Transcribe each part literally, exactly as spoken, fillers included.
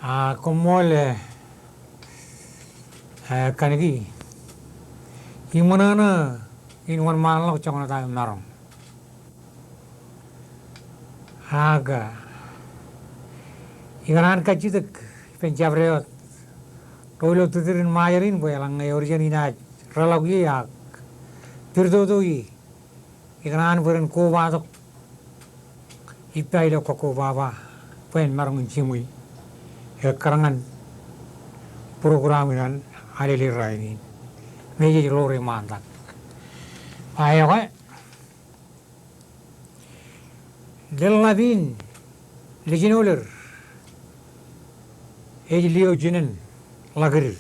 A, koṃṃool, e, e, kōnke iṃōṇōṇō in wōnṃaanḷọk joñan ta eo maroñ. Ak ikōṇaan kajjitōk ippān jabdewōt ro ilo tūtūr in Ṃajeḷ in bwe eḷaññe ewōr jān inaaj reḷọk ie ak pūrtoto ie, ikōṇaan bwe ren kobatok ippa ilo kọkkobaba bwe en maroñ in jiṃwe ekkar ñan program in an Alele rainin. Im ej ḷoor eṃṃantak. Ba eokwe, lōḷḷap in Lejin Oler ej lio jinen ḷakdid.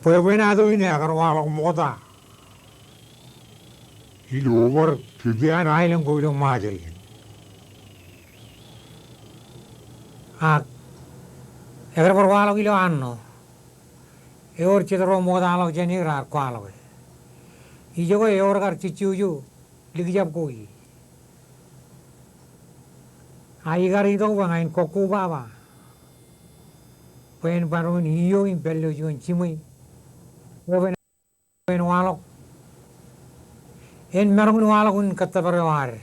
Bwebwenato in ekar waḷọk ṃokta ilo bar pipian aelōñ ko ilo Ṃajeḷ. Ak ekar bar waḷọk ilo Arṇo. Ewōr jet ro ṃoktaḷọk jān e raar kwaḷọke. Ijoke ewōr kar jejjojo likjab ko ie. A ikar itok bwe ña in kọkkobaba bwe en maroñ in iio im pād ilo juon jiṃwe. Bwe en waḷọk, en maroñ in waḷọk unin kōttōpar eo ad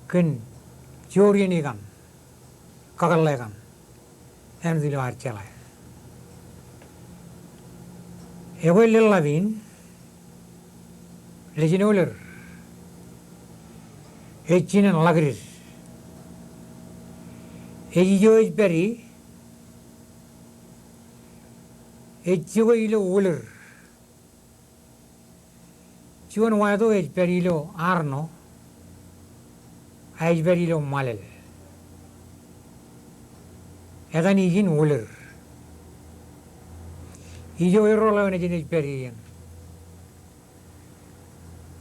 kōn joor iien ikaṃ, kakōḷḷe kaṇ āinwōt ilo ad jeḷā. Ekwe lōḷḷap in Lejin Oler ej jinen ḷakdid. Ej ijo ej pād ie, ej jokwe ilo Oler. Juon waeto ej pād ilo Arṇo, a ej pād ilo Ṃalel. Etan ijin Oler. Ijo erro ḷeo nejin ej pād ie eṇ.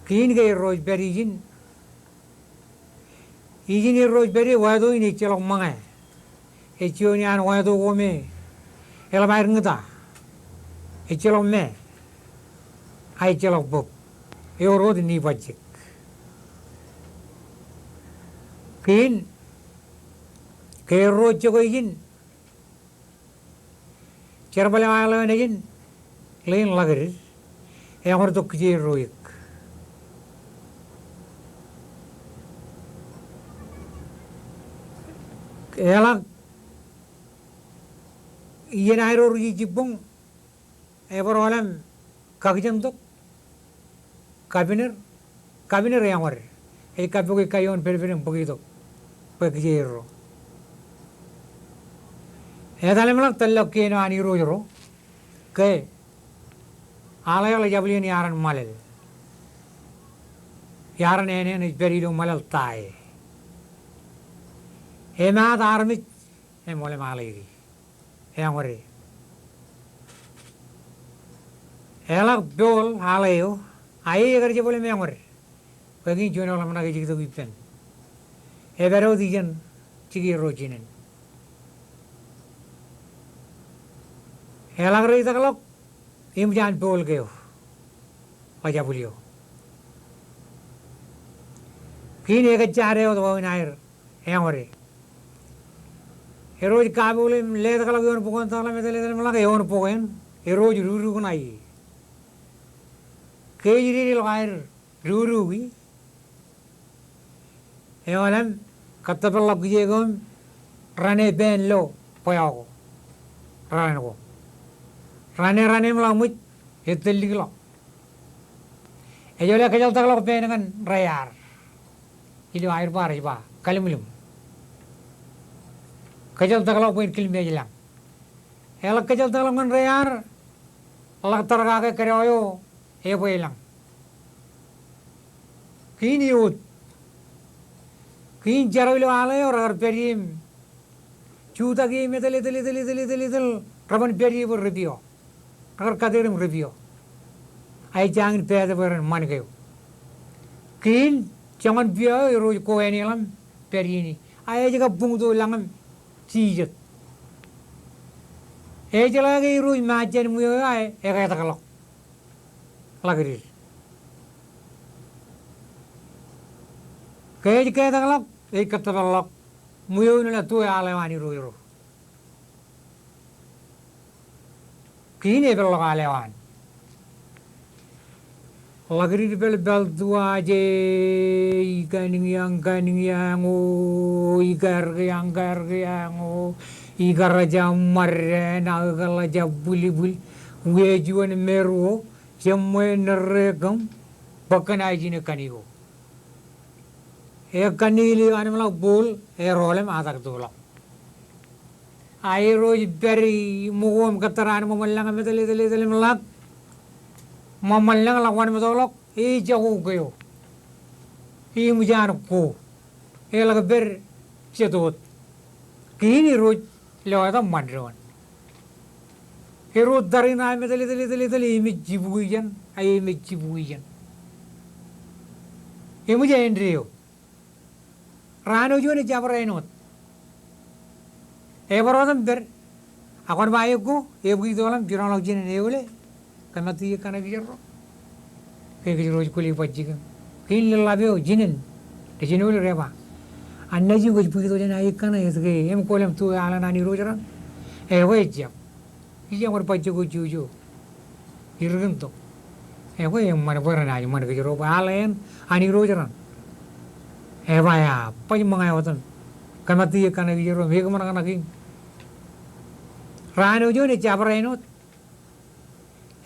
Kein ke erro ej pād ijin, ijin erro ej pād ie, waeto in ejjeḷọk ṃōñā. Ej juon iaan waeto ko me eḷap aer ñūta. Ejjeḷọk mā. A ejjeḷọk bōb. Ewōr wōt inne ibajjek. Kein ke erro ej jokwe ijin, jerbal eo aer ḷeo nejin ḷein ḷakdid, eañ bar tok kijeerro eō. Eḷak iien aerro ri jibboñ, ebar oḷaṃ kakijemtok, kabiner, kabiner eañ bar, ej kappok ikka ioon pedped im bōk itok bwe kijeerro. Etal im ḷak tōllọk kien eo an irooj ro ke aḷ eo ḷe jabwilien iaran Ṃalel. Iaran āne eṇ ej pād ilo Ṃalel Tae. Emaat armej im oḷaṃ aḷ eo. Eañ bar. Eḷak pool aḷ eo, a e ekar jab oḷaṃ eañ bar. Bwe kein juon eo ḷōmṇak ej itok ippān. Epād wōt ijeṇ jikier ro jinen. Eḷak reitakḷọk im jān pool ke eo ḷe jabwil eo. Kein ekōjjade wōt wāween aer eañ bar. Erro ej kapool im letakḷọk ioon bok eo an Takḷam Etal Etal im ḷak eoon bok eṇ, erro ej rūrūkṇa ie. Ke ej dedeḷọk aer rūrūki, eoḷaṃ kōttōpar ḷọk kijeek eo im rane pān lo bwe eo ko. Rane ko. Rane rane im ḷak ṃōj ettōllikḷọk. Ej ḷe kōjeḷtakḷọk pān ñan Rear. Ilo aer ba rej ba Kallimlim. Kōjeḷtakḷọk bwe en kilmeej lañ. Eḷak kōjeḷtakḷọk ñan Rear, ḷak tar kake kōdọ eo ebwe lañ. Kein eoot. Kein jeraw ilo aḷ eo rekar pād ie im jutak ie im etal, etal, etal, etal, etal, etal, reban pād ie bwe ri pio. Rekar kate er im ri pio. A ejjañin pād bwe ren ṃan ke eo. Kein joñan pio eo erro ej ko āne ḷọk im pād ie. A ej kab buñto lañ im jijet. Ejeḷā ke erro ej maat jān ṃweo eo a eketakḷọk ḷakdid. Ke ej ketakḷọk, ej kōttōpar ḷọk Ṃwieo in ḷe tue aḷ eo an Irooj ro. Kein epeḷḷọk aḷ eo an. Ḷakdidpālpāl tuwaje, ikāniñiañ kāniñiaño, ikāerkeañ kāerkeaño, ikarrā jab ṃadde, naōkaḷḷā jab bwilbwil, wia juon mad ruo, jeṃṃe nerre kōm, bōk kōn aō jine kanniō. Ekanniil eo an im ḷak bōl, erolem atak tuḷọk. A Irooj pād ṃōko im kōttar an ṃōṃan lañ im etal, etal, etal im ḷak. Ṃōṃan lañ ḷak wōnṃaanḷọk, ejako keo. Eṃōj an ko. Eḷak pād jetoot. Kein Irooj lo etaṃ ṃan doon. Ero tariṇae im etal, etal, etal, etal, eṃōj jibukwi jān, a eṃōj jibukwi jān. Eṃōj āindeeo. Raan eo juon ejjab bar āinwōt. Ebar wōt im pād. Ak kwōn ba ekko, ebōk itoḷọk im jiroñḷọk jinen eole. Kōmatiej kaṇe kijerro. Ke kōjro ej kwōle bajjek im. Kein lōḷḷap eo jinen. Ej jinen eole rej ba. An naaj kōj bōk ito jān aō ikkana etke im kwōlem tue aḷ eo an Irooj raṇ. Ekwe ejjab. Ij jab bar bajjek ko jouj. Irikin tok. Ekwe eṃṃan bwe renaaj ṃan kōjro bwe aḷ eo an Irooj raṇ. Eba ea, baj ṃōñā wōt im. Kōmatiej kaṇe kijerro im ekōṃanṃan kaṇe kein. Raan eo juon ejjab bar āinwōt.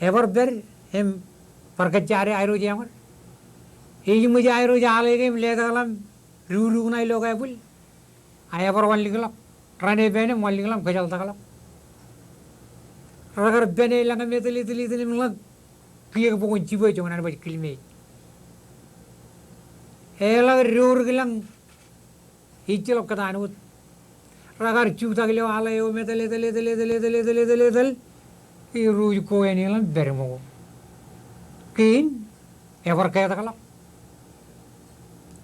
Ebar pād im bar kōjjade airooj eṃṃan. Ej ṃōj airooj aḷe kein im letakḷọk im dukduk ṇae ilo kaebwil. A ebar wanlikḷọk. Raṇe pen im wanlikḷọk im kōjeḷtakḷọk. Rekar pāne lañ im etal, etal, etal im ḷak. Kiiō bwe kwōn jibwe joñan an baj kilmeej. Eḷak doorōk lañ. Ejjeḷọk kōtaan wōt. Rekar jutak ilo aḷ eo im etal, etal, etal. Irooj ko āne ḷọk im pād ṃōko. Kein ebar ketakḷọk.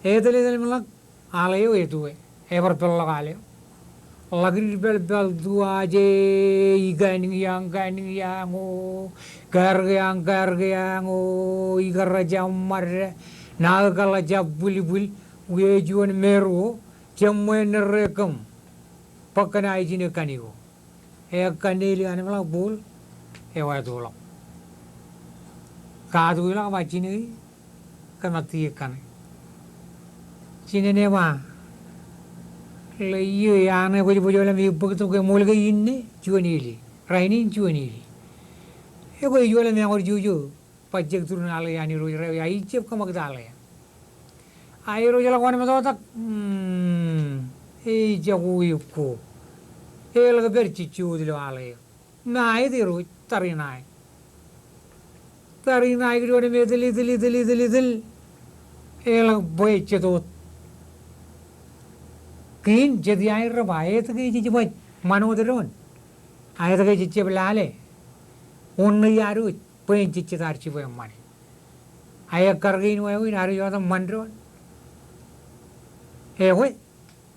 Etal, etal im ḷak. Aḷ eo etue. Ebar peḷḷọk aḷ eo. Ḷakdidpālpāl tuwaje, ikāniñiañ kāniñiaño, ikāerkeañ kāerkeaño, ikarrā jab ṃadde, naōkaḷḷā jab bwilbwil, wia juon mad ruo, jeṃṃe nerre kōm, bōk kōn aō jine kanniō. Ekanniil eo an im ḷak bōl, ewae tuḷọk. Katuḷọk ba jinō e, kōmatiej kaṇe. Jinen eba, ḷe iiō, eaar ṇe kwōj bōjḷọk im bōk tok ke ṃool ke inne, juon ili. Rainin juon ili. Ekwe ej wōt ḷe meañ eo jouj. Bajjek turin aḷ eo an Irooj ro, a ij jab kōṃakūt aḷ eo. A Irooj ḷak wōnṃaanḷọk, mm, ejako ekko. Eḷak pād jejjo wōt ilo aḷ eo. Im aet Irooj, tariṇae. Tariṇae kijoñ im etal, etal, etal, etal, etal. Eḷak bwe jetoot. Kein jet iaer rej ba, etke jej baj ṃan wōt doon. A etke jej jab lale. Wōn ṇe iaad wōj. Bwe en jejjet ad jibwe ṃane. A ekkar kein wāween ad ej wōt im ṃan doon. Ekwe,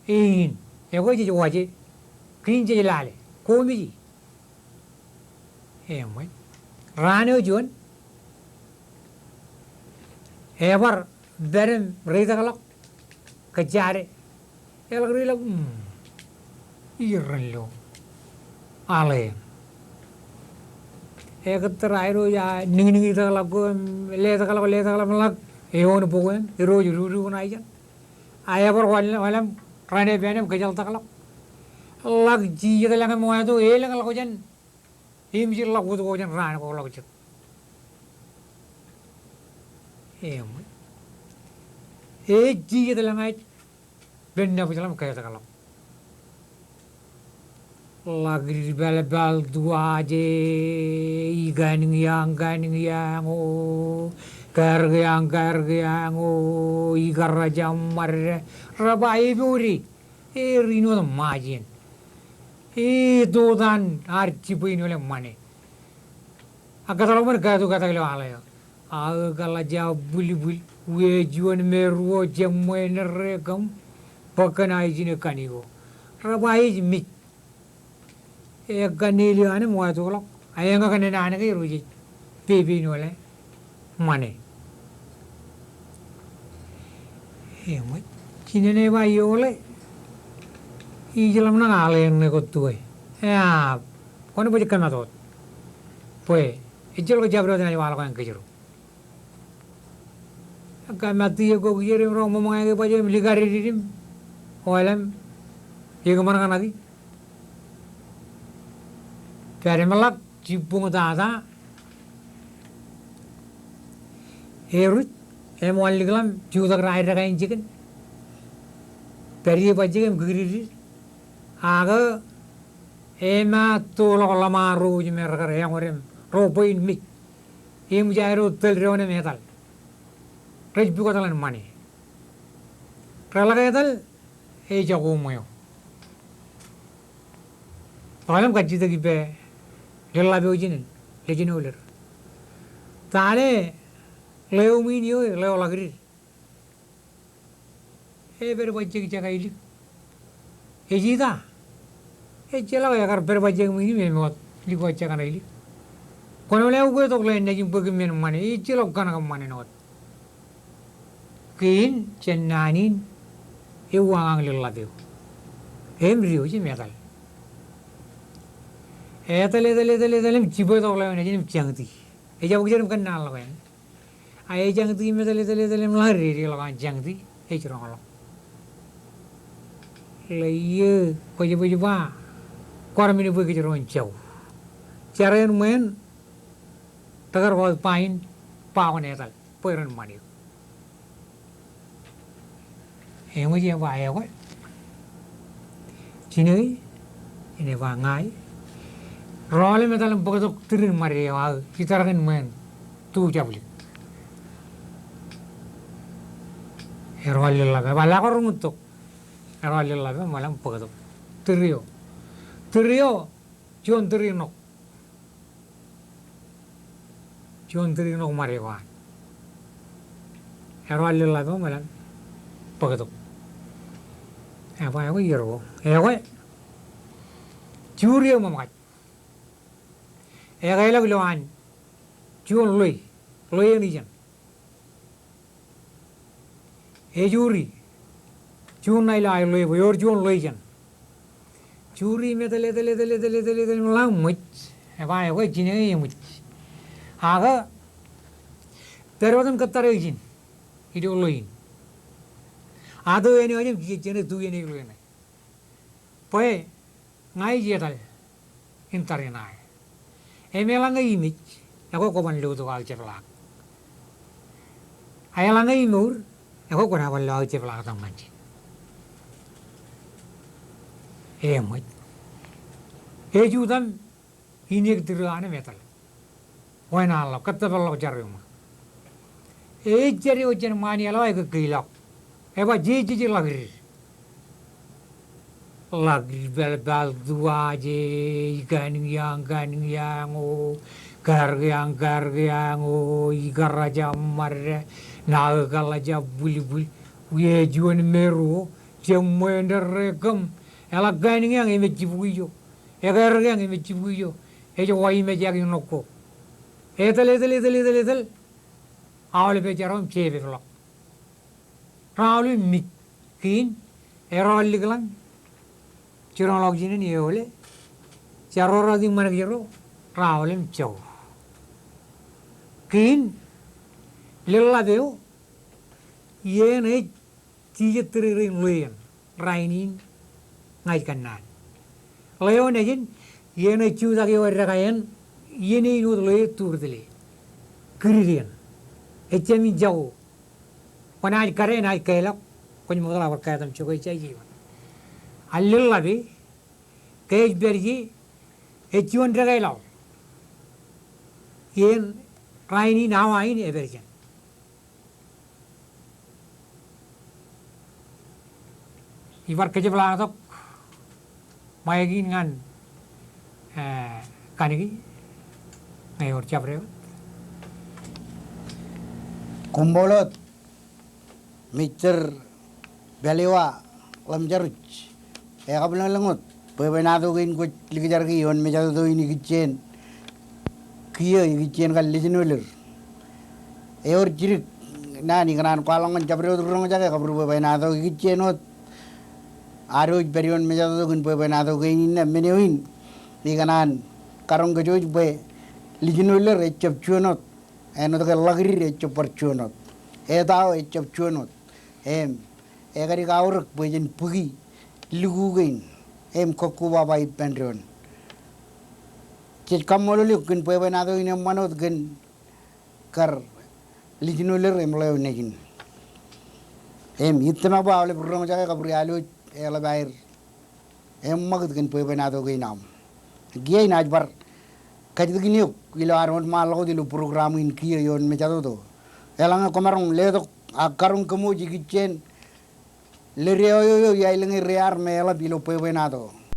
ein, ekwe jej waje. Kein jej lale. Koṃij. Eṃṃan. Raan eo juon. Ebar pād im reitakḷọk. Kōjjade. Eḷak reiḷọk, mm, iien ren lo aḷ eo. Ekōttōr airooj a niñniñitakḷọk ko im letakḷọk, letakḷọk im ḷak eoon bok eṇ, Irooj dukduk ṇae jān. A ebar wal, walem, raṇe pen im kōjeḷtakḷọk. Ḷak jijet lañ im wato, elōñḷọk jān. Im jilḷọk wōt ko jān raan ko ḷọk jet. Eṃṃan. Ej jijet lañ ej. Pen nabōjḷọk im kōjeḷtakḷọk. Ḷakdidpālpāl tuwaje, ikāniñiañ kāniñiaño, ikāerkeañ kāerkeaño, ikarrā jab ṃadde, rej ba epooj. Er in wōt Ṃajeḷ. Etotan ad jibwe in wōle ṃane. Ak kōtḷọk ṃōk katu katak ilo aḷ eo. Aōkaḷḷā jab bwilbwil, wia juon mad ruo, jeṃṃe nerre kōm, bōk kōn aō jine kanniō. Rej ba ej mej. Ekanniil eo an im wātoḷọk. A eñak naan ke Irooj ej pepe in wōle ṃane. Eṃōj. Jinen eba ioḷe. Ij ḷōmṇak aḷ eṇ ṇe kōttuwe. Eaab, kwōn baj kōmat wōt. Bwe ejjeḷọk jabdewōt enaaj waḷọk eṇ kōjro. Ekka Matu eok kijer im ro ṃōṃōñā ke baj im likadidid im oilem eō kōṃṃan kōṇaki. Pād im ḷak jibboñ tata. Eruj, eṃool likḷam, jutak raidaka in jikin. Pād ie bajjek im kikdidid. Ak emaat toḷọk ḷōṃaro im erkar eñotem ro bwe in mej. Eṃōj aer eo tōl doon im etal. Rej pukot ḷan ṃane. Reḷak etal, ejako ṃweo. Bōkḷọk im kajjitōk ippān ḷōḷḷap eo ijin, Lejin Oler. Ta ḷe ḷeo ṃwiin eo, ḷeo ḷakdid. Epād bajjek jekā ilik. Ej ita? Ejjeḷọk, ekar pād bajjek ṃwiin im eṃoot likwa jekana ilik. Kwōn ḷeo ukwe tok ḷein nejin bwe kōm men ṃane, ejjeḷọk kōn kōm ṃane ṇe wōt. Kein jān naan in, euañ ḷōḷḷap eo. Im diwōj im etal. Etal, etal, etal, etal im jibwe tok ḷeo nejin im jañti. Ejabōk jar im kōnnaanḷọk eṇ. A ejañti im etal, etal, etal im ḷak, ej ḷọk an jañti, ej roñḷọk. Ḷe ie, kwōj baj ba, kwaar men bwe kōjro en jau. Jar eṇ ṃweo, dekar wōt ba in, ba kwōn etal. Bwe ren ṃan eok. Eṃōj, eba ekwe. Jinōe, ej ba ña e. Rọọl im etal im bōktok tūrin ṃad eo aō, itarkin ṃweo, tu jablik. Erọọl ḷōḷḷap, eba lọk roñoul tok. Erọọl ḷōḷḷap, eṃōl im bōktok. Tūr eo. Tūr eo, juon tūr ṇok. Juon tūr ṇok ṃad eo an. Erọọl ḷōḷḷap eo ṃōl im bōktok. Eba ekwe, irooj. Ekwe. Juri eo ṃōṃkaj. Ekeilọk ilowaan juon ḷwe. Ḷwe eṇ ijeṇ. Ejuri. Juon ṇa ilo aer ḷwe bwe ewōr juon ḷwe ijeṇ. Juri im etal, etal, etal, etal, etal, etal im ḷak ṃōj. Eba ekwe, jinōe, eṃōj. Ak pād wōt im kōttar eō ijin ilo ḷwe in. Ato eṇ eo ej im kijeje eṇ, tu eṇ ej ḷwe eṇ. Bwe ña ij etal in tariṇae. Im eḷaññe imej, ekwe kwō ban lo tok aō jepḷaak. A eḷaññe imour, ekwe kwō nā ban lo aō jepḷaak tok ñan ijin. Eṃōj. Ej jutak im ineek tūr eo an im etal. Wānḷọk, kōttōpar ḷọk jar eo ṃōk. Ej jar eo jān ṃani eḷap aō ekkeilọk. Eba jeje ḷakdid. Ḷakdid, pālpal, tuwaje, ikāniña, ñāniña ño, karōke, ñākarōke ño, ikaraja ṃadda, naō kaḷaja bwilbwil, wie juon me ruo, jab ṃweo, ender, rekōm, eḷak kāniña ñe emej jibukwi ijo. Ekarōke ñe emej jibukwi ijo. Ej wa im ejjab ṇok ko. Etal, etal, etal, etal, etal. Aolep ej jar eo im jeepepḷọk. Raolep mej. Kein, erọọl likḷọk. Jiroñḷọk jinen eole. Jar ro ratimṃan kōjro. Raolep im jau. Kein, ḷōḷḷap eo. Iien ej jijet tūrere in ḷwe eṇ, rainin ña ij kōnnaan. Ḷeo nejin, iien ej jutak eo eddeka eṇ, iien eo in wōt ḷwe ej tuur tile. Kūdit eṇ. Ejjab in jako. Kwōnaaj kade, enaaj kālọk, kwōj ṃokta bar kātam jokwe ejja ije. A ḷōḷḷap e, ke ej pād ie, ej juon dekāāl ḷọk. Iien rainin, awa in, epād jān. Ibar kōjepḷaaktok ṃae kein ñan, eh, kaniki, ñe ewōr jabdewōt. Koṃṃool wōt, Mister Pālewa Ḷōmjaruj. Ekabwilōñlōñ wōt, bwebwenato kein kwōj likjab kaki ioon mejatoto in ikijjien kiiō, ikijjien kar Lejin Oler. Ewōr jidik naan ikōṇaan kwaḷọk ñan jabdewōt ri roñjake, kab ri bwebwenato, ikijjien wōt Ad wōj pād ioon mejatoto kōn bwebwenato kein innām men eo in. Ikōṇaan karoñ kōjwōj bwe lijin eo ler ejjab juon wōt. Āinwōt ke ḷakdid ejjab bar juon wōt. Etao ejjab juon wōt. Im, ekar ej aorōk bwe jen bōki likū kein im kōkkobaba ippān doon. Jej kaṃṃoolol eok kōn bwebwenato in eṃṃan wōt kōn kar lijin eo ler im ḷeo nejin. Im, itōmak bwe aolep ri roñjake kab ri alwōj eḷap aer eṃṃakūt kōn bwebwenato kein aṃ. Kiiō inaaj bar kajjitōk eok ilo ad wōnṃaanḷọk wōt ilo program in kiiō ioon mejatoto. Eḷaññe kwōmaroñ letok ak karoñ kōṃwōj ikijjien ledeo eo eo iaelōñ e ri ar me eḷap ilo bwebwenato.